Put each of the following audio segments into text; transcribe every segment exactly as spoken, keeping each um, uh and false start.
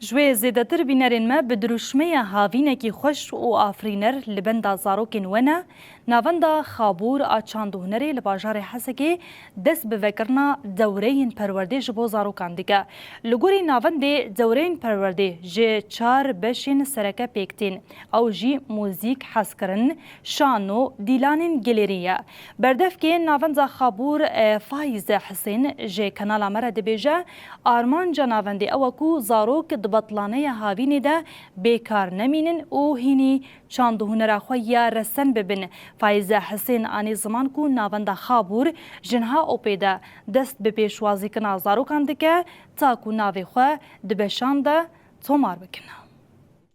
Ji wê zêdetir bînerên me bi dirûşmeya havînekî xweş û afirîner li benda zarokên we ne. Navenda Xabûr a Çand û Hunerê li bajarê Hesekê dest bi vekirina dewreyên perwerdê ji bo zarokan dike. Li gorî navendê dewreyên perwerdê ji çar beşên sereke pêk tên. Ew jî muzîk, hezkirin, şano, dîlanên gelêrî ye. Berdevkê navenda Xabûr, e, Faize Hisên ji kanala me re dibêje, armanca navendê ew e ku zarok di betlaneya havînê de bêkar nemînin û hînî çand û hunera xwe ya resen bibin. Faize Hisên anî ziman ku navenda Xabûr ji niha opê de dest bi pêşwazîkirina zarokan dike, ta ku navê xwe di beşan de tomar bikin.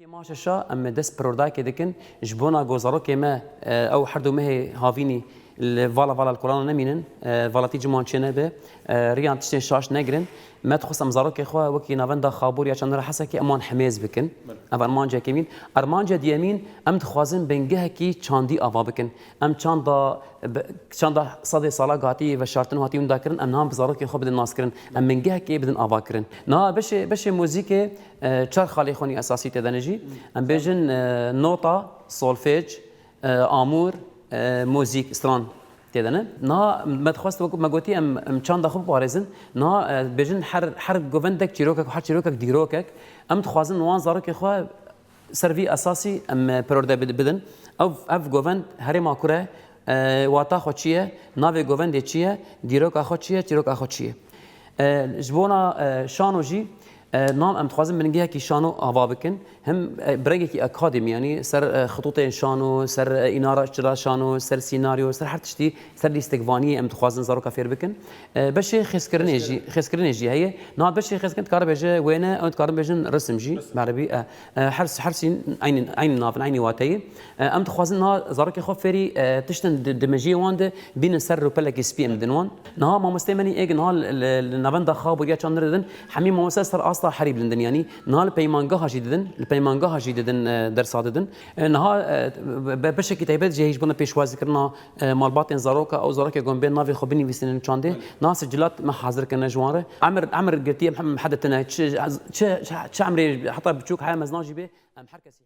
Kê ma şeşa em dest pirordayekê dikin, ji bona ku zarokê me, e, ew her du mehê havînî li vala vala li kolana nemînin, e, valatî ciman çênebe, e, riyan tiştên şaş negirin. Me dixwest em zarokê xwe wekî navenda Xabûr ya Çandira Hesekê eman hemêz bikin. Ev armancekê mîn. Armanca diyemîn, em dixwazin bingehekî çandî ava bikin. Em çanda, bi-, çanda sedê sala gatî veşartin û hatî winda kirin, em niha bi zarokê xwe bidin naskirin. Em bingehekê bidin ava kirin. Niha beşê, beşê muzîkê, e, çar xalê xwe nî esasî tê de ne jî. Em bêjin, e, nota, solfej, e, amûr, e, muzîk, stran tê de ne. Niha me dixwest, wekî me gotî, em, em çanda xwe biparêzin. Niha, e, bêjin her, her govendek çîrokek, her çîrokek dîrokek. Em dixwazin wan zarokê xwe ser vî esasî em, e, perwerde bid-, bidin. Ev, ev govend herêma kur e, e, wata xwe çi ye, navê govendê çi ye, dîroka xwe çi ye, çîroka xwe çi ye. E, ji bona, e, şano jî, e, nam em dixwazin bingehekî şano ava bikin. Him, e, bi rengekî akademî, yanî ser, e, xitûtên şano, ser, e, înara çira şano, ser sînaryo, ser her tiştî, ser lîstikvaniyê em dixwazin zaroka fêr bikin. E, beşê xêzkirinê jî, xêzkirinê jî heye. Niha beşê xêzkirin dikare bêje wêne, ew dikarin bêjin risim jî, bi erebî, e, e, her, her sîn eynî, eynî navin, eynî wateyê. E, em dixwazin niha zarokê xwe fêrî, e, tiştin di, di mejiyê wan de bînin ser rûpelekî spî em didin wan. Niha mamosteyê me nî êk niha li, li, li navenda Xabûr ya Çandinê didin, hemî mamoste ser asta herî bilind in, yanî niha li peymangeha jî didin, li peymangeha jî didin, e, dersa didin. E, niha, e, be, be, beşekî taybet jî heye ji bona pêşwazîkirina, e, malbatên zaroka, ew zarokê ku em bên navê xwe binivîsînin çandê, niha sicilat me hazir kirine ji wan re. Emir, emir girtiye hem hede tune, çi, çi, çi, çi emrê heta biçûk heye mezna jî bê, em her kesî